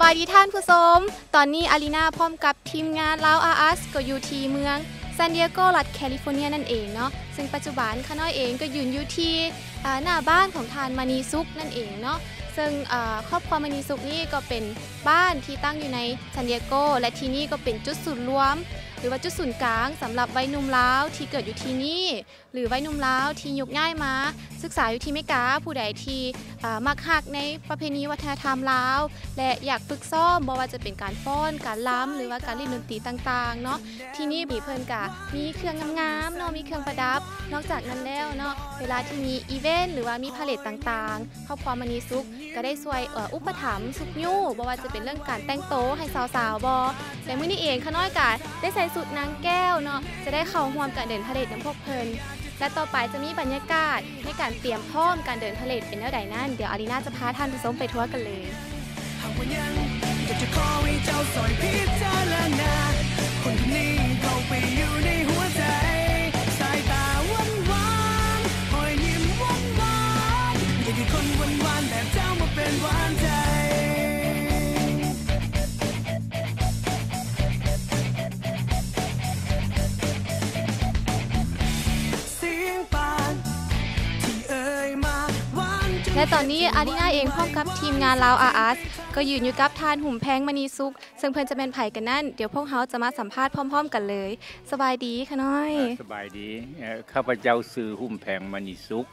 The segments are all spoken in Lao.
ສະບາຍດີທ່ານຜູ້ຊົມ, ຕອນນີ້ອາລີນາພ້ອມກັບທີມງານລາວອາອາສ ກໍຢູ່ທີ່ເມືອງຊານດີເອໂກ ລັດແຄລິຟໍເນຍນັ້ນເອງເນາະ. ເຊິ່ງປັດຈຸບັນຂ້ານ້ອຍເອງກໍຢືນຢູ່ທີ່ ອາ ໜ້າບ້ານຂອງທ່ານມະນີສຸກນັ້ນເອງເນາະ. ເຊິ່ງ ອາ ຄອບຄົວມະນີສຸກນີ້ກໍເປັນບ້ານທີ່ຕັ້ງຢູ່ໃນຊານດີເອໂກ ແລະ ທີ່ນີ້ກໍເປັນຈຸດສູນລວມ ຫຼືວ່າຈຸດສູນກາງສຳລັບໄວໜຸ່ມລາວທີ່ເກີດຢູ່ທີ່ນີ້ ຫຼືໄວໜຸ່ມລາວທີ່ຍົກຍ້າຍມາສຶກສາຢູ່ທີ່ເມກາ. ຜູ້ໃດທີ່ ອາ ມັກຮັກໃນປະເພນີວັດທະນະທຳລາວ ແລະ ຢາກຝຶກຊ້ອມ ບໍ່ວ່າຈະເປັນການຟ້ອນ, ການລຳ ຫຼືວ່າການຫຼິ້ນດົນຕີຕ່າງໆເນາະ, ທີ່ນີ້ເພິ່ນກະມີເຄື່ອງງາມໆເນາະ, ມີເຄື່ອງປະດັບ. ນອກຈາກນັ້ນແລ້ວເນາະ ເວລາທີ່ມີອີເວັນ ຫຼືວ່າມີພາເຣດຕ່າງໆ ຄອບຄົວມະນີສຸກ ກໍໄດ້ຊ່ວຍ ເອີ ອຸປະຖຳຊຸກຍູ້ ບໍ່ວ່າຈະເປັນເລື່ອງການແຕ່ງໂຕໃຫ້ສາວໆບໍ. ແລະ ມື້ນີ້ເອງຂ້ານ້ອຍກະໄດ້ໃສ່ຊຸດນາງແກ້ວເນາະ, ຈະໄດ້ເຂົ້າຮ່ວມການເດີນພາເຣດນຳພວກເພິ່ນ. ແລະ ຕໍ່ໄປຈະມີບັນຍາກາດໃນການຕຽມພ້ອມການເດີນພາເຣດເປັນແນວໃດນັ້ນ, ດຽວອາລີນາຈະພາທ່ານຜູ້ຊົມໄປທົວກັນເລີຍ. ຫາກວ່າຍັງ ຢາກຈະຂໍໃຫ້ເຈົ້າຊ່ອຍພິຈາລະນາ ຄົນຄົນນີ້ເຂົ້າໄປຢູ່ໃນຫົວໃຈ. ສາຍຕາຫວານໆ ຮອຍຍິ້ມຫວານໆ ຢາກໄດ້ຄົນຫວານໆແບບເຈົ້າມາເປັນຫວານໃຈ. ແລະ ຕອນນີ້ອາລີນາເອງພ້ອມກັບທີມງານລາວອາອາສ ກໍຢືນຢູ່ກັບທ່ານຫຸມແພງ ມະນີສຸກ, ເຊິ່ງເພິ່ນຈະແມ່ນໃຜກັນນັ້ນ ດຽວພວກເຮົາຈະມາສຳພາດພ້ອມໆກັນເລີຍ. ສະບາຍດີຂ້ານ້ອຍ. ເອີ ສະບາຍດີ. ເອີ ຂ້າພະເຈົ້າຊື່ຫຸມແພງ ມະນີສຸກ,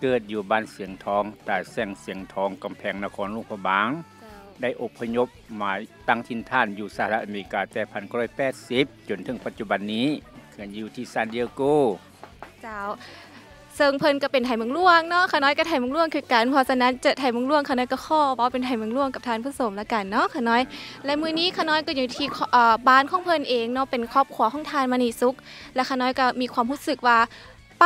ເກີດຢູ່ບ້ານຊຽງທອງ, ຕາແສງຊຽງທອງ, ກຳແພງນະຄອນຫຼວງພະບາງ. ເຈົ້າ. ໄດ້ອົບພະຍົບມາຕັ້ງຖິ່ນຖານຢູ່ສະຫະລັດອາເມລິກາແຕ່ພັນເກົ້າຮ້ອຍແປດສິບ ຈົນເຖິງປັດຈຸບັນນີ້, ເຮືອນຢູ່ທີ່ຊານດີເອໂກ. ເຈົ້າ. ເຊິ່ງເພິ່ນກໍເປັນໄທເມືອງຫຼວງເນາະ, ຂ້ານ້ອຍກໍໄທເມືອງຫຼວງຄືກັນ. ເພາະສະນັ້ນ ເຈີໄທເມືອງຫຼວງ ຂ້ານ້ອຍກໍຂໍເວົ້າເປັນໄທເມືອງຫຼວງກັບທ່ານຜູ້ຊົມລະກັນເນາະຂ້ານ້ອຍ. ແລະ ມື້ນີ້ຂ້ານ້ອຍກໍຢູ່ທີ່ ເອີ ບ້ານຂອງເພິ່ນເອງເນາະ, ເປັນຄອບຄົວຂອງທ່ານ ມະນີສຸກ. ແລະ ຂ້ານ້ອຍກໍມີຄວາມຮູ້ສຶກວ່າ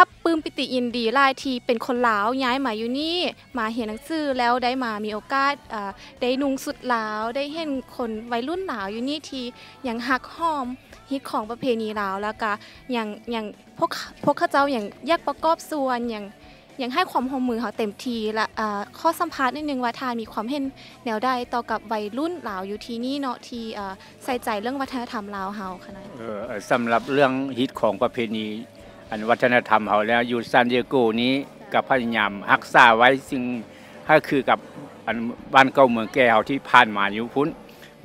ປັບປຶ້ມປີຕິຍິນດີຫຼາຍທີ່ເປັນຄົນລາວຍ້າຍມາຢູ່ນີ້, ມາຮຽນໜັງສືແລ້ວໄດ້ມາມີໂອກາດ ເອີ ໄດ້ນຸ່ງຊຸດລາວ, ໄດ້ເຫັນຄົນໄວລຸ້ນລາວຢູ່ນີ້ທີ່ຍັງຮັກຫອມຮີດຄອງປະເພນີລາວ, ແລ້ວກະຍັງ ຍັງ ພວກ ພວກເຂົາເຈົ້າຍັງຢາກປະກອບສ່ວນ, ຍັງ ຍັງໃຫ້ຄວາມຮ່ວມມືເຮົາເຕັມທີ່. ແລະ ເອີ ຂໍສຳພາດນິດໜຶ່ງວ່າທ່ານມີຄວາມເຫັນແນວໃດຕໍ່ກັບໄວລຸ້ນລາວຢູ່ທີ່ນີ້ເນາະ ທີ່ ເອີ ໃສ່ໃຈເລື່ອງວັດທະນະທຳລາວເຮົາຂະໜາດ? ເອີ ສຳລັບເລື່ອງຮີດຄອງປະເພນີ ອັນວັດທະນະທຳເຮົາແລ້ວ ຢູ່ຊານດີເອໂກນີ້ກໍພະຍາຍາມຮັກສາໄວ້ ຊຶ່ງໃຫ້ຄືກັບອັນບ້ານເກົ່າເມືອງແກ່ເຮົາທີ່ຜ່ານມາຢູ່ພຸ້ນ,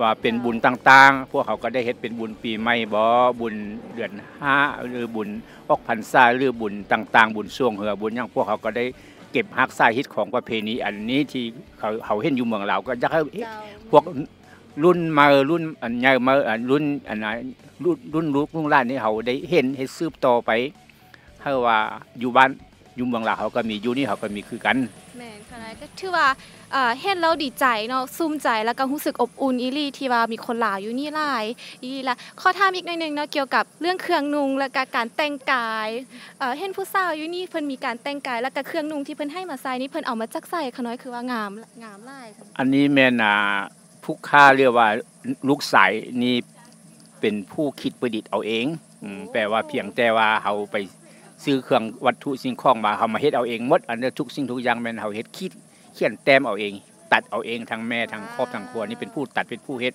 ວ່າເປັນບຸນຕ່າງໆ ເຈົ້າ ພວກເຮົາກໍໄດ້ເຮັດເປັນບຸນປີໃໝ່ບໍ, ບຸນເດືອນຫ້າ ຫຼືບຸນອອກພັນສາ ຫຼືບຸນຕ່າງໆ ບຸນຊ່ວງເຮືອ ບຸນຫຍັງ, ພວກເຮົາກໍໄດ້ເກັບຮັກສາຮີດຄອງປະເພນີອັນນີ້ທີ່ເຮົາ ເຮົາເຫັນຢູ່ເມືອງລາວ ກໍຢາກໃຫ້ ເຈົ້າ ພວກ ລຸ້ນໃໝ່ ລຸ້ນອັນໃຫຍ່ມາ ລຸ້ນອັນ ລຸ້ນ ລຸ້ນລູກລຸ້ນຫຼານນີ້ ເຮົາໄດ້ເຫັນ ເຮັດສືບຕໍ່ໄປ ໃຫ້ວ່າຢູ່ບ້ານຢູ່ເມືອງລາວເຮົາກໍມີ ຢູ່ນີ້ເຮົາກໍມີຄືກັນ. ແມ່ນ ຂ້ານ້ອຍກໍຖືວ່າ ເອີ ເຫັນແລ້ວດີໃຈເນາະ, ສຸມໃຈ ແລ້ວກໍຮູ້ສຶກອົບອຸ່ນອີ່ຫຼີ ທີ່ວ່າມີຄົນລາວຢູ່ນີ້ຫຼາຍອີ່ຫຼີ. ລະຂໍຖາມອີກໜ້ອຍໜຶ່ງເນາະ ກ່ຽວກັບເລື່ອງເຄື່ອງນຸ່ງ ແລ້ວກໍການແຕ່ງກາຍ, ເອີ ເຫັນຜູ້ສາວຢູ່ນີ້ເພິ່ນມີການແຕ່ງກາຍ ແລ້ວກໍເຄື່ອງນຸ່ງທີ່ເພິ່ນໃຫ້ມາໃສ່ນີ້ ເພິ່ນເອົາມາຈາກໃສ? ຂ້ານ້ອຍຄືວ່າງາມ ງາມຫຼາຍ. ອັນນີ້ແມ່ນ ອ່າ ຜູ້ຄ້າ ຫຼືວ່າລູກຊາຍນີ້ເປັນຜູ້ຄິດປະດິດເອົາເອງ. ອືມ ແປວ່າພຽງແຕ່ວ່າເຮົາໄປຊື້ເຄື່ອງວັດຖຸສິ່ງຂອງມາ ເຮົາມາເຮັດເອົາເອງໝົດ, ອັນນັ້ນທຸກສິ່ງທຸກຢ່າງແມ່ນເຮົາເຮັດ ຂີດຂຽນແຕ້ມເອົາເອງ, ຕັດເອົາເອງ, ທັງແມ່ ທັງຄອບ ທັງຄົວນີ້ເປັນຜູ້ຕັດ ເປັນຜູ້ເຮັດ,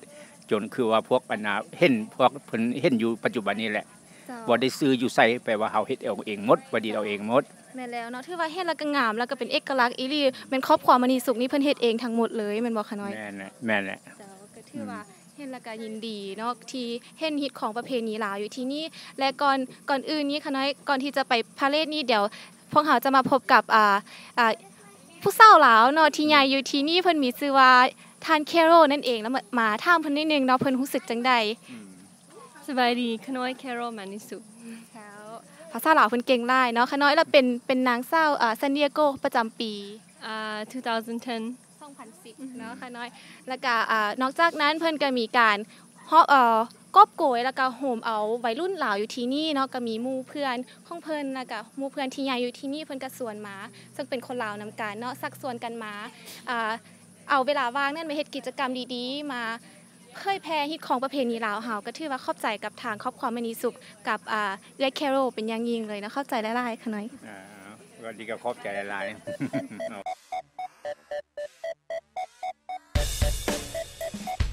ຈົນຄືວ່າພວກອັນນ່າ ເຫັນ ພວກເພິ່ນເຫັນຢູ່ປັດຈຸບັນນີ້ແຫຼະ. ເຈົ້າ ບໍ່ໄດ້ຊື້ຢູ່ໃສ, ແປວ່າເຮົາເຮັດເອົາເອງໝົດ, ປະດິດເອົາເອງໝົດ. ແມ່ນແລ້ວເນາະ, ຖືວ່າເຫັນແລ້ວກໍງາມ ແລ້ວກໍເປັນເອກະລັກອີ່ຫຼີ. ແມ່ນຄອບຄົວມະນີສຸກນີ້ເພິ່ນເຮັດເອງທັງໝົດເລີຍ ແມ່ນບໍ່ຂະນ້ອຍ? ແມ່ນແຫຼະ ແມ່ນແຫຼະ. ເຈົ້າ ກໍຖືວ່າ ອືມ ເຫັນແລ້ວກໍຍິນດີເນາະ ທີ່ເຫັນຮີດຄອງປະເພນີລາວຢູ່ທີ່ນີ້. ແລະ ກ່ອນ ກ່ອນອື່ນນີ້ຂະນ້ອຍ ກ່ອນທີ່ຈະໄປພາເຣດນີ້ ດຽວພວກເຮົາຈະມາພົບກັບ ອ່າ ອ່າ ຜູ້ສາວລາວເນາະ ທີ່ ອືມ ຍ້າຍຢູ່ທີ່ນີ້, ເພິ່ນມີຊື່ວ່າທ່ານແຄໂຣນັ້ນເອງ. ແລ້ວມາ ມາຖາມເພິ່ນໜ້ອຍໜຶ່ງເນາະ ເພິ່ນຮູ້ສຶກຈັ່ງໃດ? ອືມ ສະບາຍດີ ຂະນ້ອຍ ແຄໂຣ ມານິສຸ. ເຈົ້າ ພາສາລາວເພິ່ນເກັ່ງຫຼາຍເນາະ ຂະນ້ອຍ. ແລ້ວເປັນ ເປັນນາງສາວ ເອີ ຊານດີເອໂກ ປະຈຳປີ ອ່າ ສອງພັນສິບເນາະ ຂະນ້ອຍ. ແລ້ວກະ ອ່າ ນອກຈາກນັ້ນເພິ່ນກະມີການຮອບ ເອີ ກອບໂກຍ ແລ້ວກະໂຮມເອົາໄວລຸ້ນລາວຢູ່ທີ່ນີ້ເນາະ, ກະມີໝູ່ເພື່ອນຂອງເພິ່ນ ແລ້ວກະໝູ່ເພື່ອນທີ່ຍ້າຍຢູ່ທີ່ນີ້ ເພິ່ນກະຊວນມາ ເຊິ່ງເປັນຄົນລາວນຳກັນເນາະ ຊັກຊວນກັນມາ ອ່າ ເອົາເວລາວ່າງນັ້ນມາເຮັດກິດຈະກຳດີໆ ມາເຜີຍແຜ່ຮີດຄອງປະເພນີລາວເຮົາ. ກໍຖືວ່າຂອບໃຈກັບທາງຄອບຄົວມະນີສຸກ ກັບ ອ່າ ເອື້ອຍແຄໂຣເປັນຢ່າງຍິ່ງເລີຍເນາະ. ຂອບໃຈຫຼາຍໆ ຂະນ້ອຍ. ອ່າ ກໍດີ ກໍຂອບໃຈຫຼາຍໆ.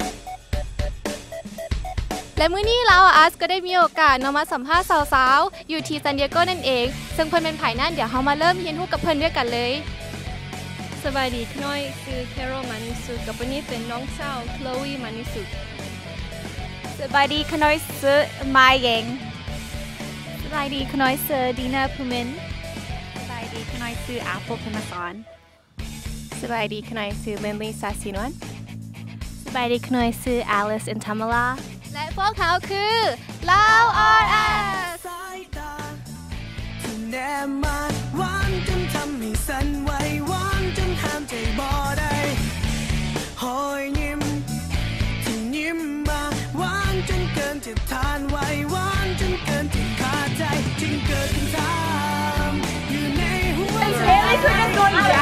ແລະ ມື້ນີ້ລາວອາສກໍໄດ້ມີໂອກາດເນາະ ມາສຳພາດສາວໆ ຢູ່ທີ່ຊານດີເອໂກນັ້ນເອງ. ເຊິ່ງເພິ່ນແມ່ນໃຜນັ້ນ ດຽວເຮົາມາເລີ່ມຮຽນຮູ້ກັບເພິ່ນດ້ວຍກັນເລີຍ. ສະບາຍດີ ຂ້ານ້ອຍຊື່ ແຄໂຣ ມານິສຸກ ກັບອັນນີ້ເປັນນ້ອງສາວ ໂຄລວີ ມານິສຸກ. ສະບາຍດີ ຂ້ານ້ອຍຊື່ ມາເຢງ. ສະບາຍດີ ຂ້ານ້ອຍຊື່ ດີນາ ພູມິນ. ສະບາຍດີ ຂ້ານ້ອຍຊື່ ແອັບເປິ້ນ ເພັນມະສອນ. ສະບາຍດີ ຂ້ານ້ອຍຊື່ ເມນລີ ສາສີນວນ. ສະບາຍດີ ຂ້ານ້ອຍຊື່ ແອລິສ ອິນທຳມະລາ. ແລະ ພວກເຮົາຄື ລາວອອນແອ. ສາຍຕາທີ່ແນມມາ ຫວານຈົນທຳໃຫ້ສັ່ນໄຫວ ຫວານຈົນຫ້າມໃຈບໍ່ໄດ້ ຮອຍຍິ້ມທີ່ຍິ້ມມາ ຫວານຈົນເກີນຈະທານໄຫວ ຫວານຈົນເກີນທີ່ຂາດໃຈ ຈຶ່ງເກີດຄຳຖາມຢູ່ໃນຫົວໃຈ.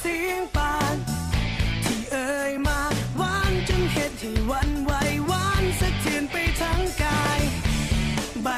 ສຽງປານທີ່ເອີ່ຍມາ ຫວານຈົນເຮັດໃຫ້ຫວັ່ນໄຫວ ຫວານສະເທືອນໄປທັງກາຍ ໃບ